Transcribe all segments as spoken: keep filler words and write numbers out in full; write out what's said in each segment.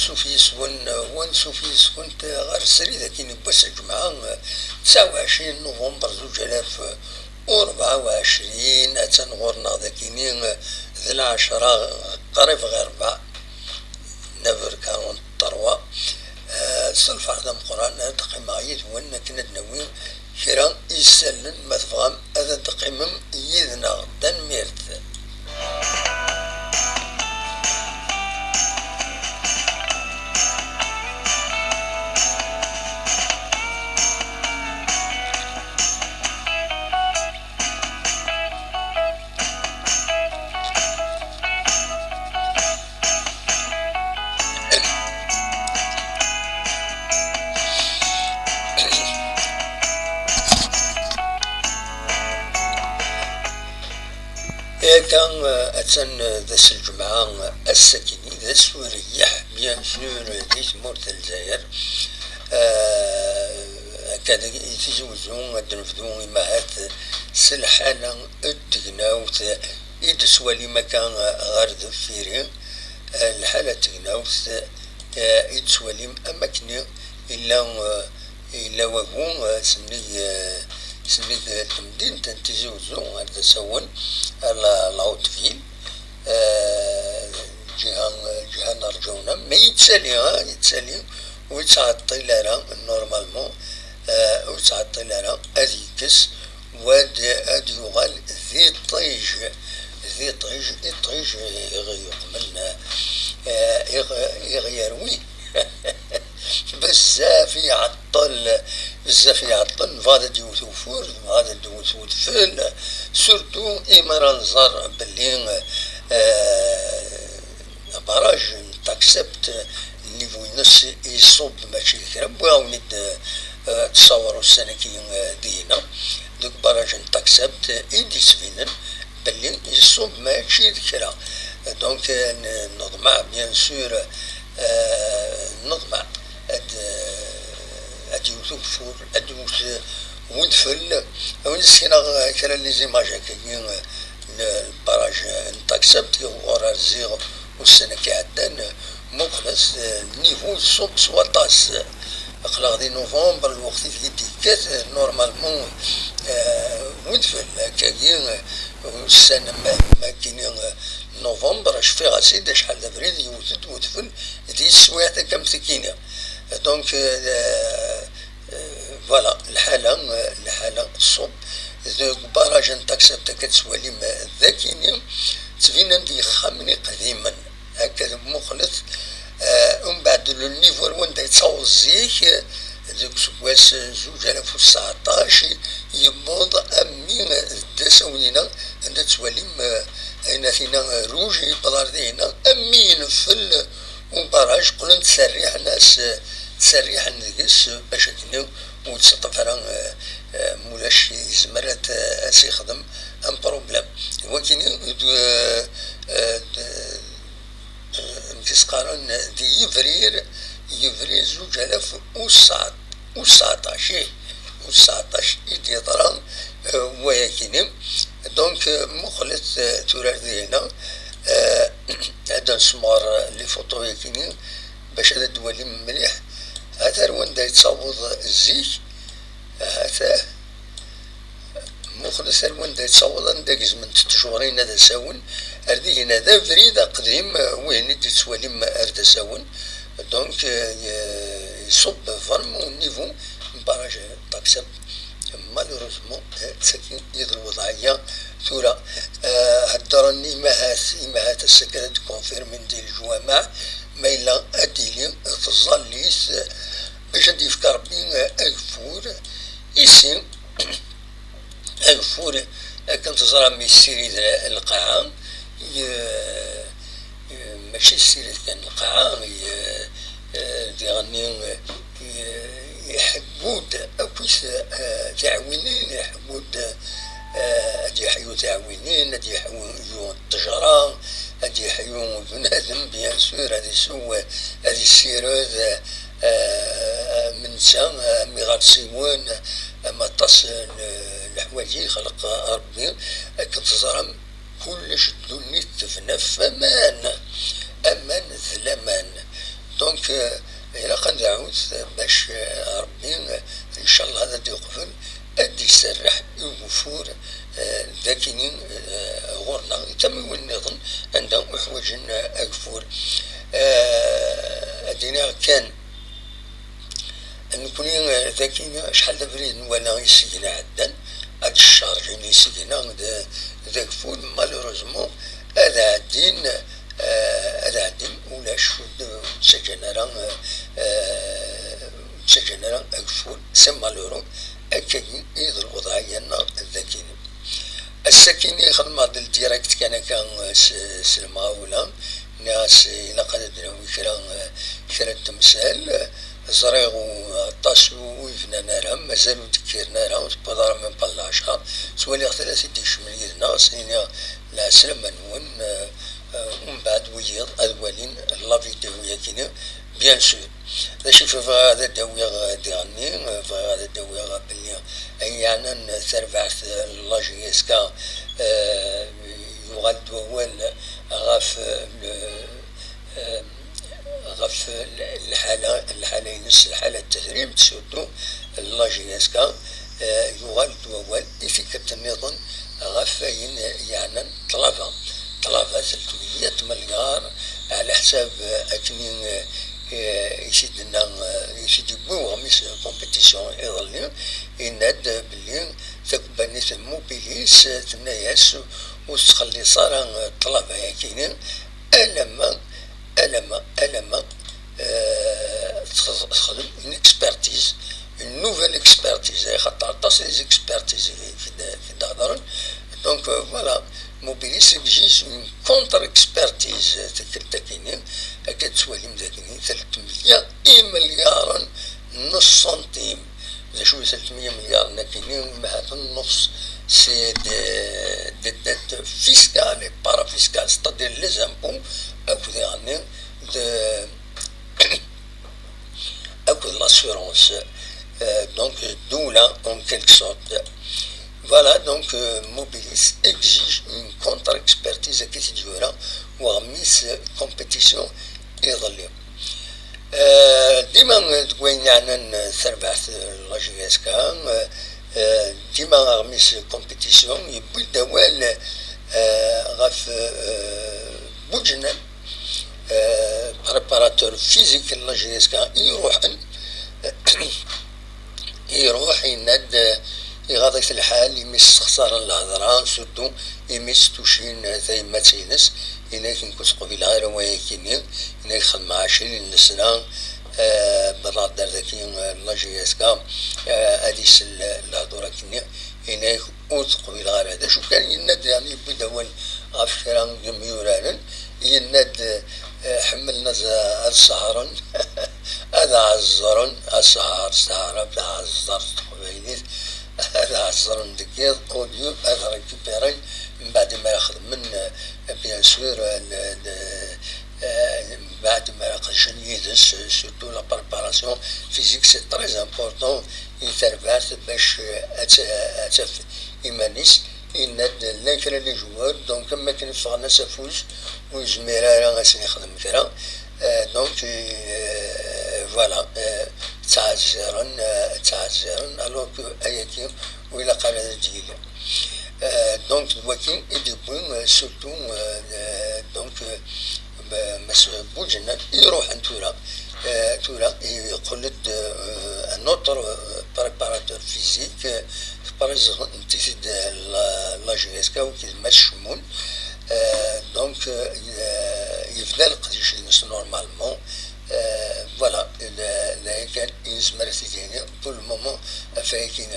Ansuf yis-wen, wa ansuf yis-kent ɣer srid akkin n wass n lǧemɛa, tesɛa u ɛecrin november zuǧ alaf u rebɛa u ɛecrin, attan ɣur-neɣ dagini d lɛecra qrib ɣer rebɛa, neuf heures quarante-trois. Eh, s lferḥ d ameqqran ad qqimeɣ yid-wen akken ad d-nawi kra isallen, ma tebɣam ad d-teqqimem yid-neɣ. Tanemmirt. Akka, eh, attan, eh, d ass n lǧemɛa, eh, ass-agi d asureyyeḥ, bien sûr, di tmurt n Lezzayer. Eh, akka deg i Tizi Wezzu, ad d-nebdu imahat s lḥala n tegnawt i d-tettwalim akka, eh, ɣer deffir-i. Eh, lḥala n tegnawt, eh, i d-tettwalim am akken illa, eh, Yella wagu, eh, sennig, eh, sennig, eh, temdint n Tizi Wezzu ar d asawen, ar la, la haute ville, eh, ǧiha, ǧiha n Rǧawna, ma yettali, ah, yettali, ur yettɛeṭṭil ara, normalement, eh, ur yettɛeṭṭil ara ad yekkes, wad ad yuɣal d iṭij, d iṭij, iṭij iɣ-, yuqmen, eh, iɣ-, iɣ yerwi. Bezzaf iɛeṭṭel, bezzaf iɛeṭṭel, nebɣa ad d-yewwet ufur, nebɣa ad d-yewwet wedfel, surtout imi ara nẓer belli, eh, barrage n Taxept, niveau-ines iṣubb mačči d kra. Wwiɣ-awen-id, eh, ttṣawer ussan-agi, eh, dihina, deg barrage n Taxept, i d-yettbinen belli iṣubb mačči d kra. Donc, eh, n-, neḍmeɛ, bien sûr, eh, neḍmeɛ ad, eh, ad yewwet ugeffur, ad yewwet, eh, wedfel. Ad wen-d-sekneɣ, eh, kra n les images akkagi, eh, n barrage n Taxept, ɣur rziɣ ussan-agi iɛeddan, muqlet, eh, niveau iṣubb s waṭas. Aql-aɣ di novembre, lweqt i d-yekkat, eh, normalement, eh, wedfel, akkagi, eh, ussan am, am akkini, eh, novembre, cfiɣ-as-id acḥal d abrid, yewwet-d wedfel di teswiɛt akka am tikini. Donc, eh, Eh, voilà, lḥala, eh, lḥala tṣubb. Deg barrage n Taxept akka tettwalim, eh, d akini, ttbinen-d yexxamen iqdimen. Akka muqlet, eh, umbeɛd le niveau ar wanda yettaweḍ zik, eh, deg useggas, eh, zuǧ alaf u tseɛṭac, yewweḍ am mi, eh, d asawen-ina, anda tettwalim, eh, ayen atina, eh, rouge, yewweḍ ar dihina, am mi yenfel, ubaraj, qqlen ttserriḥen-as, ttserriḥen deg-s bac akken ur yettseṭṭef ara, eh, eh, mulac yezmer ad, ad s-yexdem un problème. Wakini, eh, eh, eh, amek i s-qqaren, di yebrir, yebrir zuǧ alaf u tseɛṭac. U tseɛṭac, ih, u tseɛṭac i d-yeḍra, eh, wayakini. Donc, eh, muqlet, eh, tura ar dihina, eh, ad d-nesmeɣ les photos-yakini bac ad d-twalim mliḥ. Hata ar wanda yettaweḍ zik, hata. Muqlet ar wanda yettaweḍ, anda gezment tjurin ad asawen. Ar dihina d abrid aqdim, eh, wihin i d-tettwalim ar d asawen. Donc, eh, iṣubb vraiment au niveau n barrage Taxept. Malheureusement, eh, d tagi i d lweḍɛiyya tura. Eh, heddren imahat, imahat ass-agi ad d-confirmin di leǧwameɛ, ma yella ad d-tili tẓallit, eh, bac ad d-yefk Rebbi, eh, ageffur. Ici, ageffur, akken teẓram, yessirid lqaɛa, ye-, ye-, mačči yessirid kan lqaɛa, ye-, eh, diɣenni, eh, iḥeggu-d akkit, eh, tiɛwinin, iḥeggu-d, eh, ad yeḥyu tiɛwinin, ad yeḥyu ttejra, ad yeḥyu bnadem, bien sûr, ad isew, ad yessired, eh, am netta, am iɣersiwen, am aṭas n leḥwayeǧ i yexleq Rebbi. Akken teẓram, kullec ddunit tebna f aman, aman d laman. Donc, euh, ilaq ad nɛud bac, euh, Rebbi, euh, ncallah ad d-iqbel, ad d-iserreḥ i ugeffur, euh, d akini, euh, ɣur-neɣ, i tamiwin nniḍen, anda ur ḥwaǧen, euh, ageffur. Euh, ad d-iniɣ kan, nekkni, euh, d akini, acḥal d abrid nwala isegna ɛeddan, ad d-ccarjin isegna d, d ageffur, malheureusement, ad ɛeddin, euh, ad ɛeddin, ulac, ur d-, ur ttaǧǧan ara, euh, ur ttaǧǧan ara ageffur, c'est malheureux, akkagi i d lwḍeɛ-nneɣ dagi. Ass-akini xedmeɣ-d le direct kan akka, euh, s, s lemɣawla, nniɣ-as ilaq ad d-nawi kra, euh, kra n temsal, ẓriɣ u-, aṭas ur yebnan ara, mazal ur d-kkiren ara, ur tewwiḍ ara même pas l'ɛecra, ttwaliɣ-t ad t-id-ikecmen yid-neɣ, s-, iniɣ lɛeslama-nwen, euh, euh, umbeɛd wiyiḍ ad walin la vidéo-yakini, bien sûr. D acu i bɣiɣ ad d-awiɣ, euh, diɣenni, euh, bɣiɣ ad d-awiɣ belli ayen yeɛnan tarbaɛt, euh, n la J S K, euh, yuɣal-d wawal ɣef, euh, le, euh, ɣef l-, lḥala, lḥala-ines, lḥala n tedrimt, surtout la J S K, euh, yuɣal-d wawal i tikkelt nniḍen ɣef ayen yeɛnan ṭṭlaba. Ṭṭlaba telt meyya milyar, ɛla ḥsab, euh, akken i, euh, i t-id-tenna, euh, i t-id-yewwi weɣmis n compétition iḍelli, yenna-d belli takebbanit Mobilis, euh, tenna-yas ur tettxelliṣ ara, euh, ṭṭlaba-yakini, alamma, alamma, alamma, euh, tex-, texdem une expertise, une nouvelle expertise, axaṭer aṭas des expertises i, i d-, i d-hedren. Donc, euh, voilà, Mobilis exige une contre-expertise, euh, tikkelt-akini, akka tettwalim dagini, telt meyya imelyaren n ṣṣentim. D acu i telt meyya imelyaren-akini? Ahat nnefs, c'est des, des dettes fiscales et parafiscales, c'est-à-dire les impôts, akked iɣenni de, akked l'assurance, euh, donc ddula en quelque sorte. Voilà, donc, euh, Mobilis exige une contre-expertise, akka i t-id-yura weɣmis compétition iḍelli. Euh, dima deg wayen yeɛnan tarbaɛt, euh, la J S K, euh, euh, dima aɣmis compétition yewwi-d awal, euh, ɣef, euh, Buǧnan, euh, préparateur physique n la J S K, i iruḥen, iruḥ yenna-d, euh, iɣaḍ-it lḥal imi s-sexṣaren lhedra, surtout imi s-tucin tayemmat-ines, yenna-ak nekk ur t-qbileɣ ara wayakini, yenna-ak xedmeɣ ɛecrin n lesna, euh, wwḍeɣ-d ar daki, euh, la J S K, euh, ad isel lehdur akkenni, yenna-ak ur t-qbileɣ ara. D acu kan, yenna-d, yeɛni, yewwi-d awal ɣef kra n yemyuraren, yenna-d, eh, ḥemmlen ad, ad sehṛen, ad ɛeẓẓren, asehṛ, sehṛa, tɛeẓẓert s teqbaylit, ad ɛeẓẓren deg yiḍ, au lieu ad récupéren, mbeɛd mi ara xedmen, eh, bien sûr, eh, le, le, eh, mbeɛd mi ara qedcen yid-s, surtout la préparation physique, c'est très important i terbaɛt bac, eh, ad t-, ad taf iman-is. Yenna-d llan kra n les joueurs, donc am wakken ffɣen-as afus, ur yezmir ara ad sen-ixdem kra. Euh, donc, euh, voilà, euh, ttɛezziren, euh, ttɛezziren, alors que ayagi ur ilaq ara ad d-yili. Euh, donc, d wagi i d-yewwi, euh, surtout, euh, euh, donc, euh, Mass Buǧnan iruḥen tura. Euh, tura, yeqqel-d, euh, un autre, euh, préparateur physique, euh, tprezentit-id la, la J S K, wagi d Mass Cemmun. Euh, donc, euh, yebda leqdic-ines normalement. Euh, voilà, la, la yakan i nezmer ad t-id-yini pour le moment ɣef wayagi.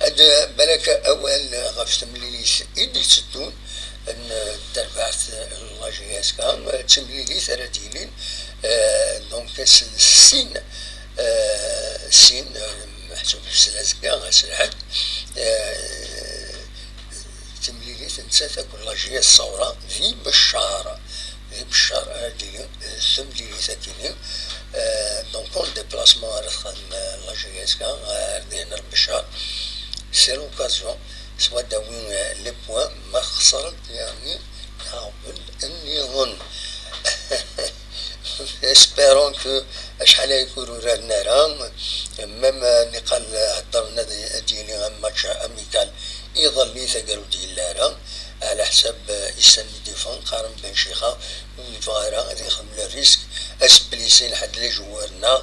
Ad, balak awal ɣef temlilit i d-itteddun n terbaɛt n la J S K, d timlilit ara d-yilin, euh, donc ass n sin, euh, sin, euh, meḥsub s lazekka, ass n lḥedd, euh, timlilit nettat akked la J S Ṣawra di Beccar. Di Beccar ara d-tili, euh, temlilit akini. Euh, donc en déplacement ara txedm, euh, la J S K, euh, ar dihin ar Beccar. C'est l'occasion, soit dawi, euh, les points, ma xesren, yeɛni, iɛawed nniḍen. Espérons que acḥal ay ur uraren ara, même niqal heddren ad, ad yili un match amical iḍelli, tagar ur d-yelli ara, ɛla ḥsab, euh, isan i d-iffɣen, qqaren Ben Chica ur yebɣa ara ad yexdem le risque, ad s-blessin ḥedd n les joueurs-nneɣ,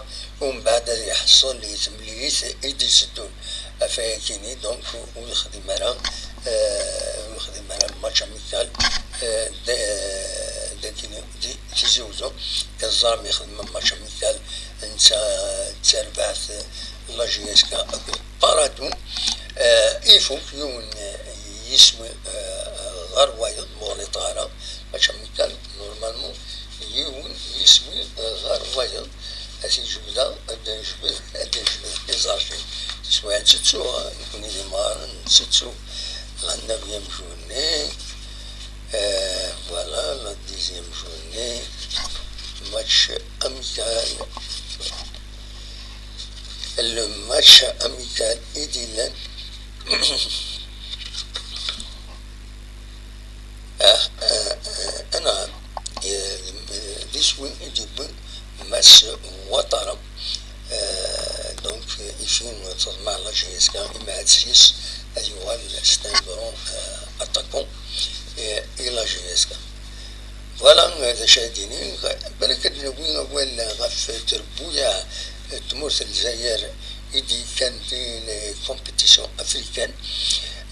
umbeɛd ad iḥṣel i temlilit i d-iteddun. Ɣef wayakini, donc, ur yexdim ara, euh, ur yexdim ara match amical, euh, d, euh, dagini di Tizi Uzzu. Teẓram yexdem match amical netta d tarbaɛt, la J S K akked Paradou. Euh, ifuk yiwen, euh, yiswi, euh, ɣer wayeḍ, ma ur ɣliṭeɣ ara, match amical, normalement, yiwen yiswi, euh, ɣer wayeḍ. Ad t-jebdeɣ, ad d-nejbed, ad d-nejbed les archives. Teswiɛt tettu, nekkni d imɣaren, nettettu. La neuvième journée, euh, voilà, la dixième journée, match amical. Le match amical i d-illan. Ah, ah, ah, anɛam. Eh, d iswi i d-yewwin Mass Ouattara. Eh, donc, ifi teḍmeɛ la J S K, imɛad s-yes ad yuɣal c'est un grand, eh, attaquant, eh, i la J S K. Voilà, eh, d acu ara d-iniɣ. Balak ad d-nawi awal ɣef trebbuyaɛ, eh, tmurt n Lezzayer i d-yekkan di les compétitions africaines.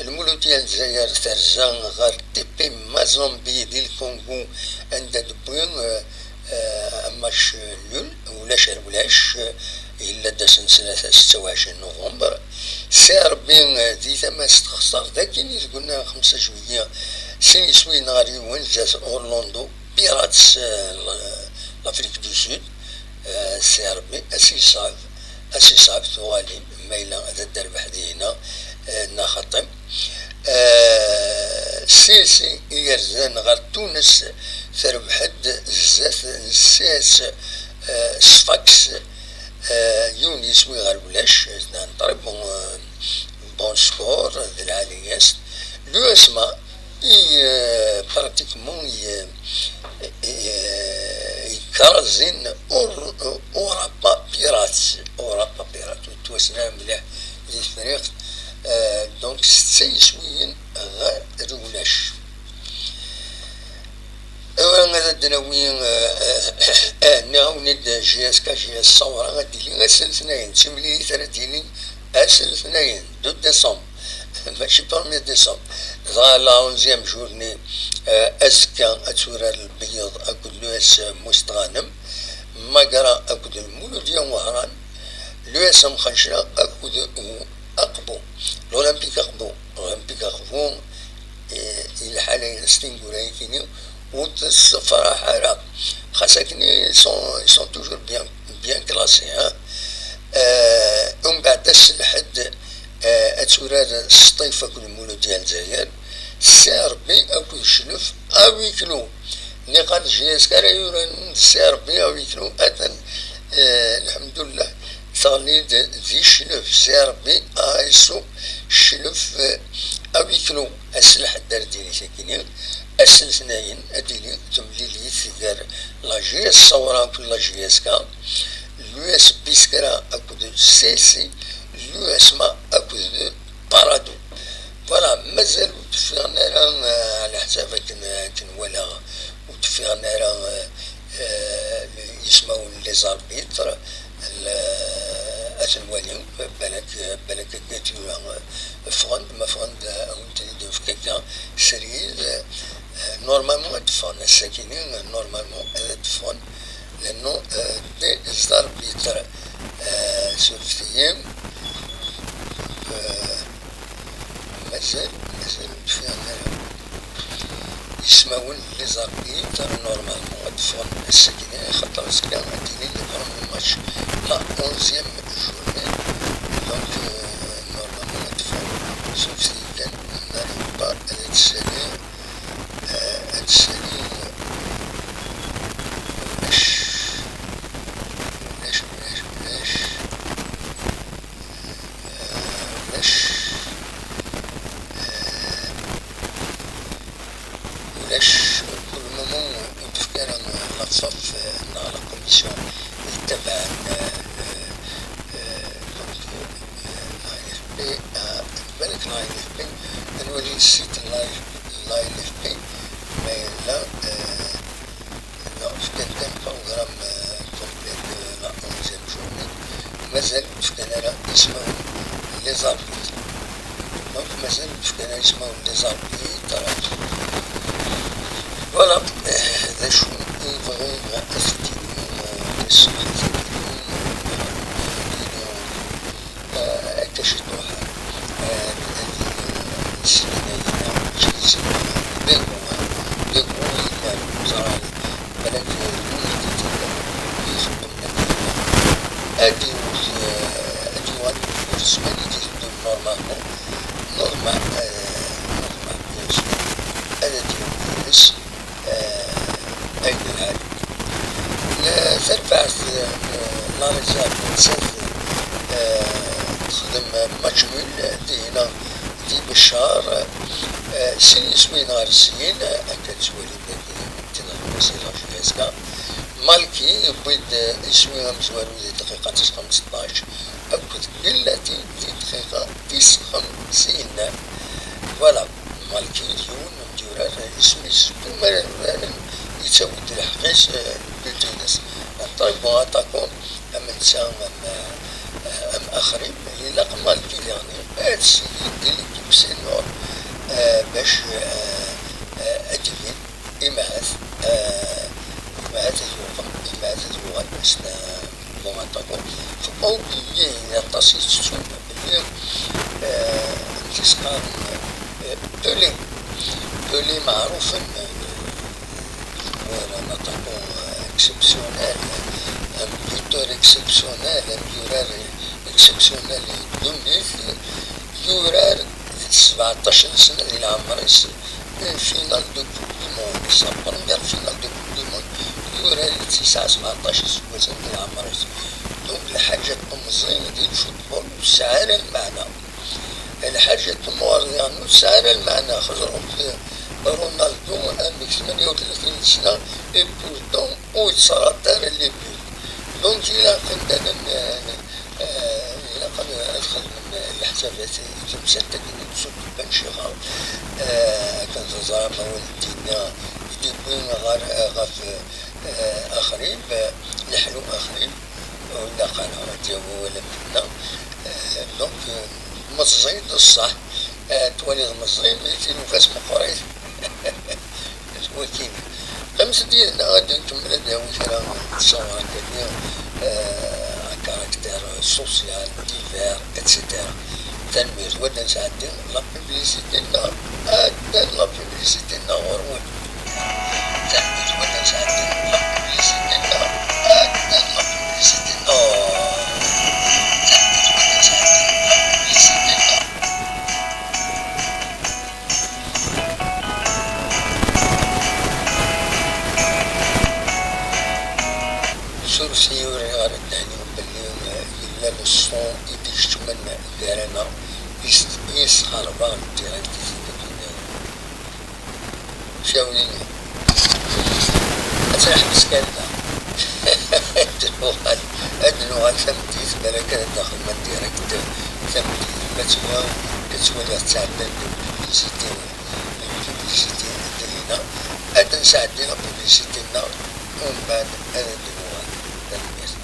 Lmuludya n Lezzayer terza ɣer T P Mazembe di Lkungu, anda d-wwi, eh, eh, amac nul, ulac ar ulac, eh, yella-d ass n tlata setta u ɛecrin november. C R B, eh, di tama-s texṣer dagi i tguna xemsa juillet, sin iswiyen ɣer yiwen, zdat Orlando Pirates, eh, l-, l'Afrique du Sud. Eh, C R B, ad s-yeṣɛeb, ad s-yeṣɛeb tuɣalin, ma yella ad d-terbeḥ dihina, eh, neɣ xaṭi. Eh, C S I i yerzan ɣer Tunes, terbeḥ-d zdat n C S, eh, Sfax, eh, yiwen yiswi ɣer ulac, c'est un très bon, eh, bon score, d lɛali-yas. L'U S M A, i, eh, pratiquement, i, eh, i, eh, yekrazen Ur-, Urapa Pirates, Urapa Pirates, ur ttwassen ara mliḥ di Tefriqt, eh, donc, setta yiswiyen ɣer ulac. Tura ad d-nawi, eh, eh, eh, nniɣ-awen-id J S K, J S Saoura, ad d-tili ass n letnayen, d timlilit ara d-yilin ass n letnayen, deux décembre. Mačči premier décembre. Dɣa la onzième journée, euh, azekka ad turar Lbeyyeḍ akked l'U S Mustɣanem. Magra akked Lmuludya Wehran. L'U S Mxencla akked Aqbu. L'Olympique Aqbu. L'Olympique Aqbu, eh, yelḥa la s tineggura-yakini, ur tessefraḥ ara. Xas akken, ils sont, ils sont toujours bien, bien classés, hein. Euh, umbeɛd ass n lḥedd, eh, ad turar Sṭif akked Lmuludya n Lezzayer, C R B akked Clef, à huis clos. Niqal J S K ara yuraren d C R B à huis clos, atan, eh, lḥemdullah, teɣli-d di Clef, C R B A S O Clef, eh, à huis clos. Ass n lḥedd ara d-yili sakini, ass n letnayen ad d-tili temlilit gar la J S Saoura akked la J S K, l'U S Biskra akked C S I, l'U S M A akked Paradou. Voilà, mazal ur d-ffiɣen ara, eh, ɛla ḥsab akken, akken walaɣ, ur d-ffiɣen ara, eh, eh, yismawen n les arbitres, l-, ad ten-wali, balak, balak akka tura, eh, ffɣen-d, ma ffɣen-d, eh, ad awen-ten-id-nefk akka srid, eh, normalement ad d-ffɣen, ass-akini, eh, normalement ad d-ffɣen, le nom, euh, des arbitres. Euh, surfet-iyi. Euh, mazal, mazal ur d-ffiɣen ara ismawen n les arbitres, normalement ad d-ffɣen ass-agi, axaṭer azekka ad d-yili le premier match, la onzième journée. Donc, euh, normalement ad d-ffɣen, surfet-iyi kan, n'arrive pas à les saluer. Eh, ad d-sali, ulac, ulac, ulac, ulac, eh, ulac, eh, ulac, pour le moment, ur d-tefki ara la ṣṣaf, eh, neɣ la commission yettabaɛen, eh, eh, eh, donc, eh, l'A N F P, eh, balak l'A N F P, ad nwali site l'A N F P, l'A N F P, ma yella, eh, Fkan kan programme, euh, complet de la onzième journée. Mazal ur fkan ara ismawen les arbitres. Donc, mazal ur fkan ara ismawen les arbitres. Voilà, euh, d acu i bɣiɣ ad t-id-iniɣ, euh, di ṣṣeḥḥa-agi. Akka ciṭuḥ, eh, ssinna-ina, mačči d ssinna, d agu, d agu yellan, ẓran, balak, eh, d win i d-ixeddmen. Ad iwet, eh, ad yuɣal ur tezmir i d-iteddun normalement, normal, eh, normal, bien sûr. Ad d-yawi yid-s eh, ayen yelhan. Eh, tarbaɛt, eh, la réserve nettat, eh, texdem match nul, eh, dihina di Beccar, eh, sin yiswiyen ɣer sin, eh, akka tettwalim dagi, tin n Masil ɣef Fresca. Malki yewwi-d, eh, iswi amezwaru di dqiqa tis xemseṭṭac, akked Gellati di dqiqa tis xemsin. Voilà, Malki d yiwen n d-yurar isem-is, win mi ara uraren, yettawi-d lḥeqq-is, eh, lbult-ines. Ṭaybu aṭaku, am netta, am, eh, am Axrim, ilaq Malki diɣen ad s-yeddi l'équipe senior, eh, bac, eh, eh, ad d-ibin, imɛad, eh, imɛad ad yuɣal, imɛad ad yuɣal ass n, bon, aṭaku. Faut pas oublier aṭas i tettun belli, eh, amek i s-qqaren, eh, Pelé. Pelé meɛrufen, eh, joueur, un attaquant, eh, exceptionnel, un buteur exceptionnel, un buteur exceptionnel, deux mille, yurar di sbeɛṭac n sna di leɛmer-is, une finale de Coupe du Monde, sa première finale de Coupe du Monde, yurar-itt yesɛa sbeɛṭac iseggasen di leɛmer-is. Donc, lḥaǧa n temẓi di lfutbol ur tesɛi ara lmeɛna. Lḥaǧa n temɣer diɣen ur tesɛi ara lmeɛna. Xeẓrem-d Ronaldo, amek tmenya u tlatin n sna, et pourtant ur yettṣarad ara les buts. Donc, ilaq ad, eh, ilaq ad, ad xedmen leḥsabat i temsalt-agi n Msut Benchiha. Eh, akken teẓram, awal n dinna i d-yewwi ɣer, eh, ɣef, eh, Axrib, eh, leḥlu Axrib, ur ilaq ara ad d-yawi awal am dinna. Eh, donc, eh, meẓẓi d ṣṣeḥ. Eh, twaliḍ meẓẓi, tilufa-s meqqrit. Wagini. Qqimet-d yid-neɣ ad nkemmel ad d-yawi kra n tṣawṛa-nni, eh, à caractère social, divers, et cetera. Tanemmirt. Wadda nesɛeddi la publicité-nneɣ. Adda la publicité-nneɣ ɣur-wen. Tanemmirt. Wadda nesɛeddi la publicité-nneɣ. Adda la publicité-nneɣ. Tanemmirt. Wadda nesɛeddi la publicité-nneɣ. Suref-iyi, ur riɣ ara ad d-hniɣ belli yella le son i d-ikecmen gar-aneɣ, yes-, yesxerba n tiɣaltin. Ad tt-neḥbes kan da. Ad nuɣal, ad nuɣal tameddit, balak ad d-naxdem en direct tameddit. Ma tura, ad twaliɣ ttɛeddan-d publicité, publicité, dinna. Ad d-nesɛeddi la publicité-nneɣ, umbeɛd ad d-nuɣal. Tanemmirt.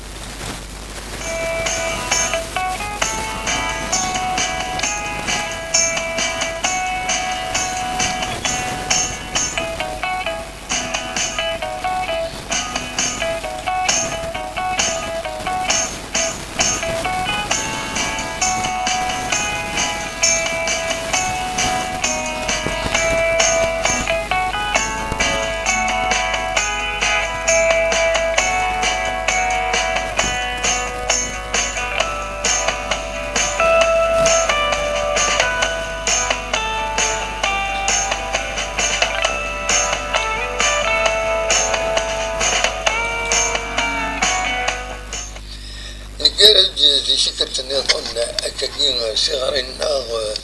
Neggar-d di tikkelt nniḍen, akkagi, tiɣri-nneɣ, eh,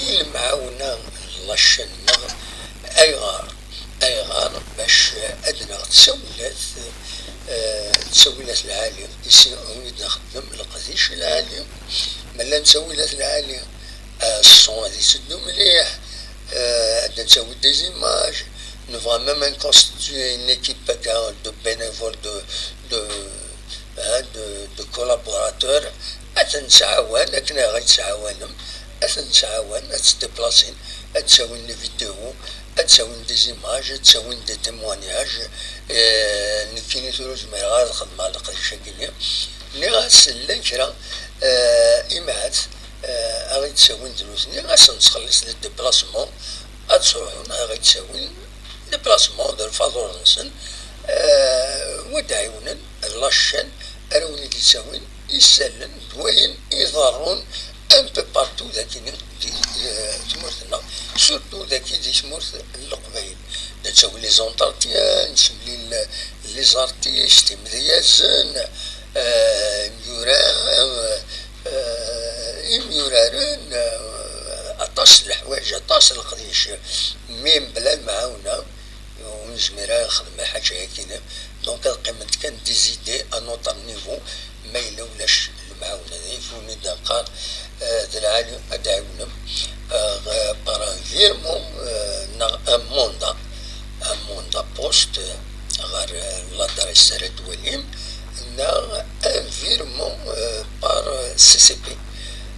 i lemɛawna n la chaîne-nneɣ. Ayɣer? Ayɣer? Ac, ad naɣ ttawilat, eh, ttawilat lɛali, ici on i d-nxeddem leqdic lɛali. Ma llan ttawilat lɛali, eh, ṣṣun ad itteddu mliḥ, eh, ad nettawi des images. Nebɣa même ad nconstituer une équipe akka de bénévoles, de, de, hein, de, de collaborateurs, ad ten-nettɛawan akken ay ɣ-yettɛawanem, ad ten-nettɛawan ad ttdiplasin, ad ttawin les vidéos, ad ttawin des images, ad ttawin des témoignages. Eh, nekkini tura ur zmireɣ ara ad xedmeɣ leqdic-agi-nni. Nniɣ-as llan kra, eh, imahat, eh, a ɣ-yettawin d nutni, ad sen-nettxelliṣ le déplacement, ad ttruḥun a ɣ-yettawin déplacement d lfaḍur-nsen, eh, wa d-ɛiwnen d la chaîne ara wen-id-yettawin isallen d wayen iḍerrun un peu partout dagi di, eh, tmurt-nneɣ, surtout dagi di tmurt n Leqbayel. Nettawi les entretiens, nettemlil les artistes, imedyazen, eh, imyura, eh, eh, imyuraren, eh, aṭas n leḥwayeǧ, aṭas n leqdic, mi mebla lemɛawna, ur nezmir ara nexdem lḥaǧa-agi. Donc, ad qqiment kan des idées à notre niveau, ma yella ulac lemɛawna. D ayen i wen-id-neqqar, eh, d lɛali ad d-ɛiwnem, eh, par un virement, eh, neɣ un mandat, un mandat poste, eh, ɣer, eh, l'adresse ara d-twalim, neɣ un virement, eh, par, eh, C C P.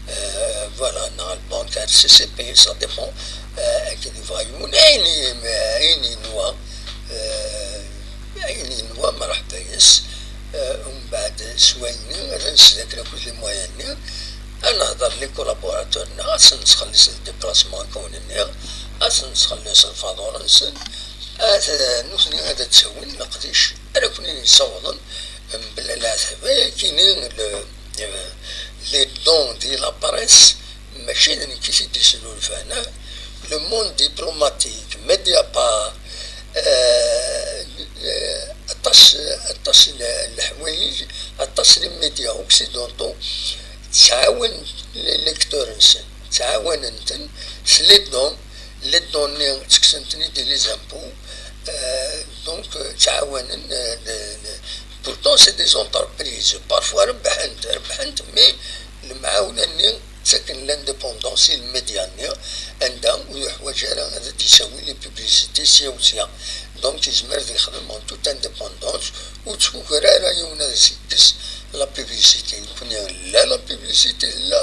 Euh, voilà, neɣ lbank ar C C P, ça dépend, euh, akken yebɣa yiwen, ayen i, ayen yenwa, euh, ayen yenwa, mreḥba yes. Euh, umbeɛd, s wayenni, ad nsel akken akk les moyens-nni, ad nehder les collaborateurs-nneɣ, ad sen-nettxelliṣ le déplacement, akken wen-nniɣ, ad sen-nettxelliṣ lfaḍur-nsen, ad, nutni ad d-ttawin leqdic ara ken-in-yessawḍen mebla leɛtab. Ayakini, le, les dons di la presse, mačči d nekk i t-id-yesnulfan, ah. Le Monde Diplomatique, Mediapart, euh, euh, aṭas, aṭas n leḥwayeǧ, aṭas n les médias occidentaux ttɛawanen les lecteurs-nsen, ttɛawanen-ten s les dons, les dons-nni ttekksen-ten-id di les impôts, euh, donc, euh, ttɛawanen, euh, le, le, pourtant c'est des entreprises, parfois rebḥent, rebḥent, mais lemɛawna-nni ttaken l'indépendance i lmedya-nni, anda ur yeḥwaǧ ara ad d-isawi les publicités sya u sya. Donc, yezmer ad yexdem en toute indépendance, ur ttkukra ara yiwen ad as-yekkes la publicité. Nekkni la la publicité, la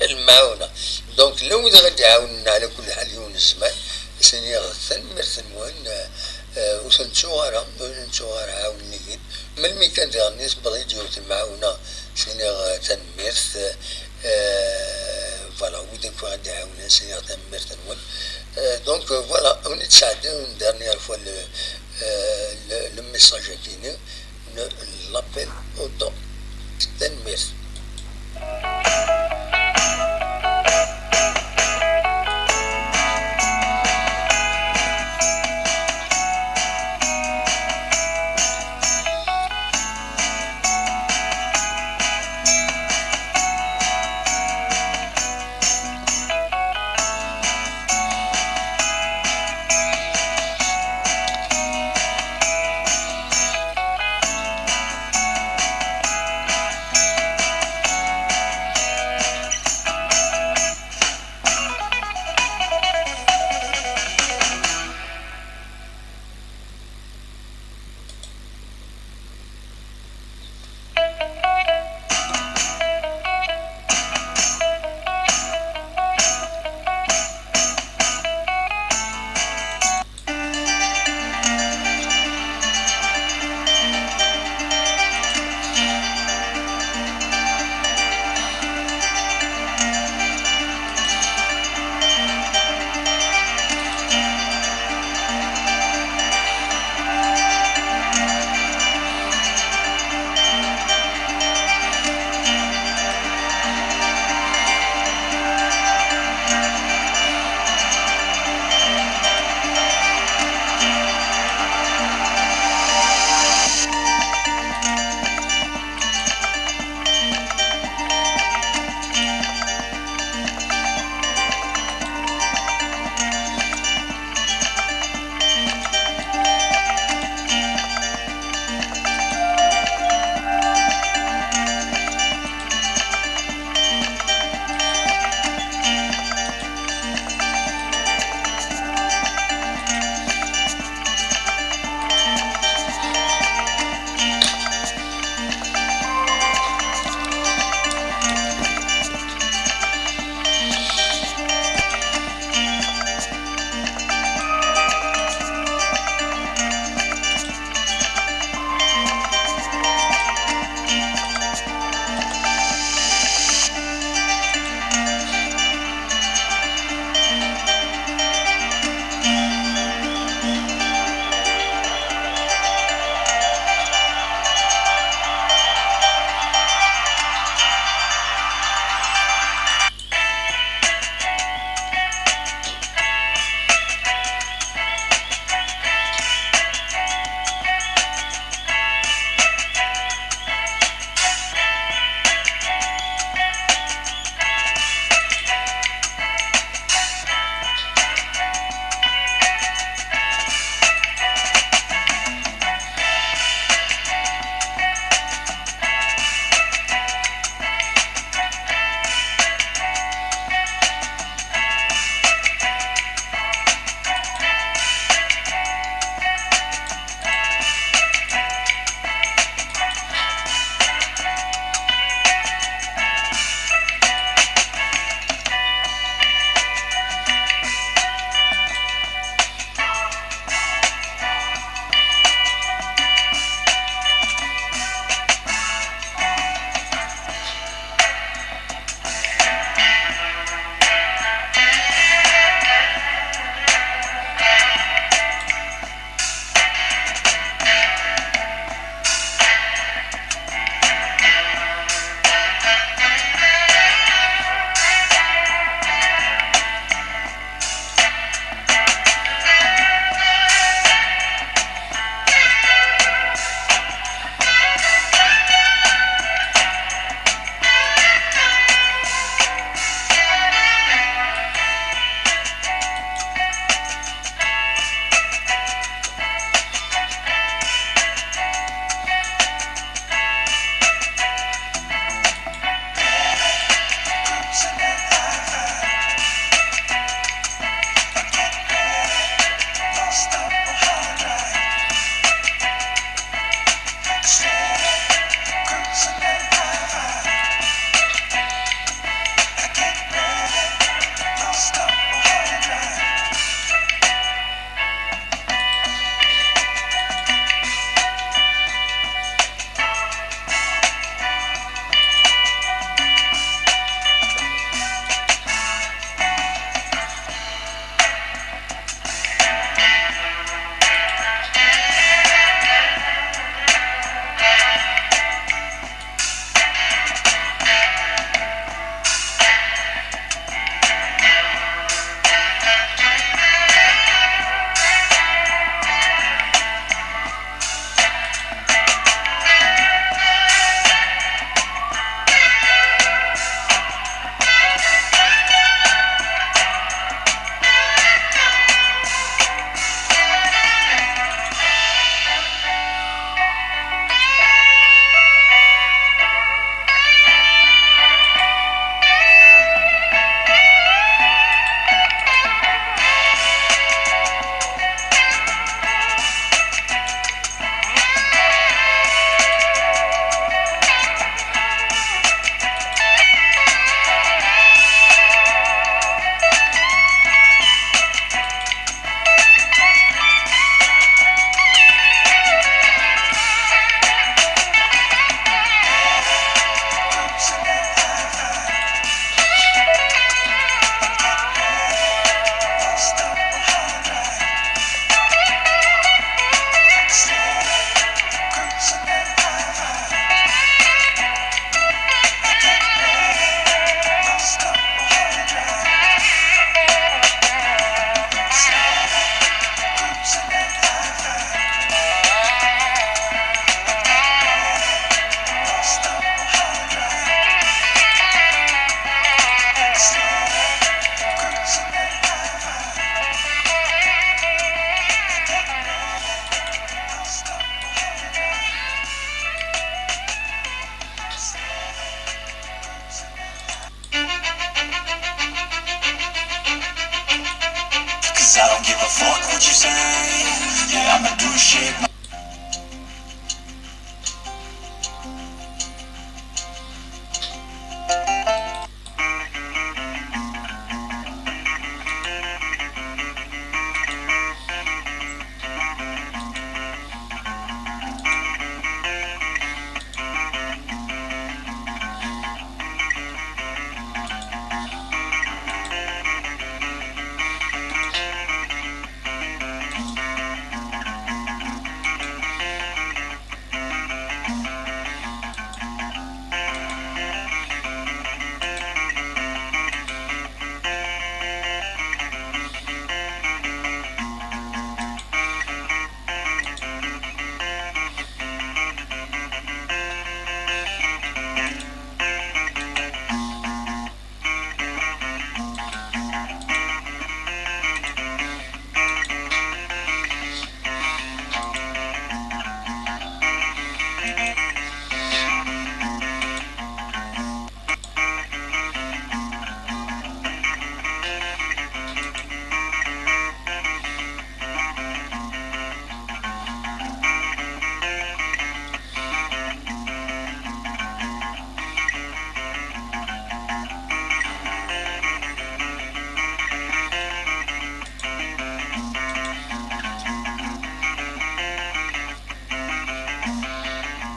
lemɛawna. Donc, la wid ara d-iɛawnen, ɛla kulli ḥal, yiwen zzman, ad s-iniɣ tanemmirt-nwen, eh, eh, ur ten-ttuɣ ara, ur ten-ttuɣ ara, ɛawnen-iyi-d. Melmi kan diɣen i tewweḍ-iyi-d yiwet lemɛawna, ad s-iniɣ, eh, tanemmirt, eh, voilà, wid akk ara d-iɛawnen, ad s-iniɣ tanemmirt-nwen. Eh, donc, eh, voilà, on est sɛeddi une dernière fois le, eh, le, le message-agi-nni. Le, l'appel au don. Tanemmirt. Fuck what you say. Yeah, I'ma do shit